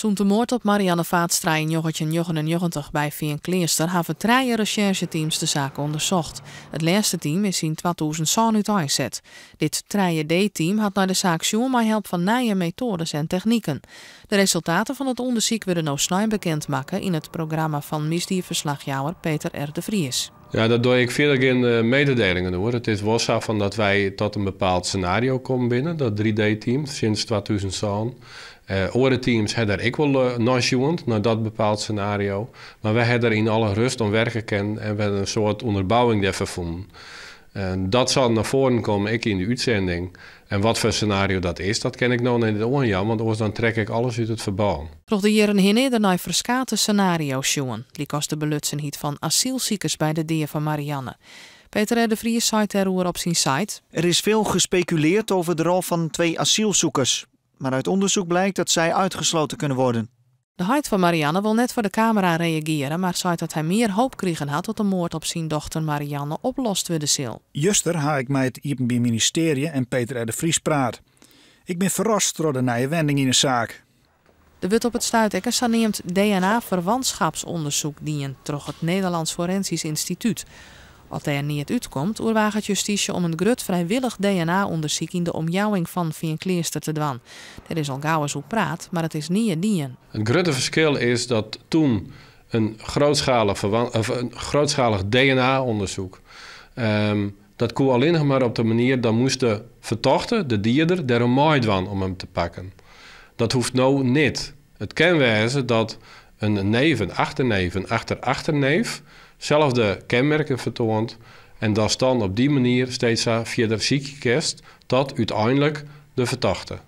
Sûnt de moard op Marianne Vaatstra yn 1999 by Feankleaster hawwe trije resjerzjeteams de saak ûndersocht. It lêste team is yn 2007 úteinset. Dit 3D-team hat nei de saak sjoen mei help fan nije metoades en techniken. De resultaten fan it ûndersyk wurde no snein bekend makke yn it programma fan misdieferslachjouwer Peter R. de Vries. Ja, dêr doch ik fierder gjin mededelingen oer. It is wol sa fan dat wy tot in bepaald senario kommen binne, dat 3D-team, sinds 2007. Oare teams ha dêr ek wol nei sjoen, nei dat bepaald senario. Mar wy ha der yn alle rêst oan werke kinnen en we in soart ûnderbouwing dêrfoar fûn. En dat sil nei foaren komme, ek yn de útsending. En watfoar senario dat is, dat kin ik no net oanjaan, want oars dan trek ik alles út it ferbân. Troch de jierren hinne is der nei ferskate senario's sjoen, lykas de belutsenheid fan asylsikers by de dea fan Marianne. Peter R. de Vries seit dêroer op syn site: Er is veel gespeculeerd over de rol van twee asielzoekers. Maar uit onderzoek blijkt dat zij uitgesloten kunnen worden. De heit fan Marianne wol net foar de kamera reagearje, mar seit dat hy mear hoop krigen hat dat de moard op syn dochter Marianne oplost wurde sil. Juster ha ik mei it Iepenbier Ministearje en Peter R. de Vries praat. Ik bin ferrast troch de nije wending yn 'e saak. Der wurdt op it stuit ek in saneamd DNA-ferwantskipsûndersyk dien troch it Nederlands Forensisch Instituut. As dêr neat útkomt, oerwaget justysje om in grut frijwillich DNA-ûndersyk yn de omjouwing fan Feankleaster te dwaan. Dêr is al gau oer praat, mar it is nea dien. It grutte ferskil is dat doe in grutskalich DNA-ûndersyk, dat koe allinnich mar op de manier, dan moast de fertochte, de dieder, dêroan meidwaan om him te pakken. Dat hoecht no net. It kin wêze dat in neef, in achterneef, in achter-achterneef selde kenmerken fertoant en dat dan op dy manier steeds fierder sykje kinst tot úteinlik de fertochte.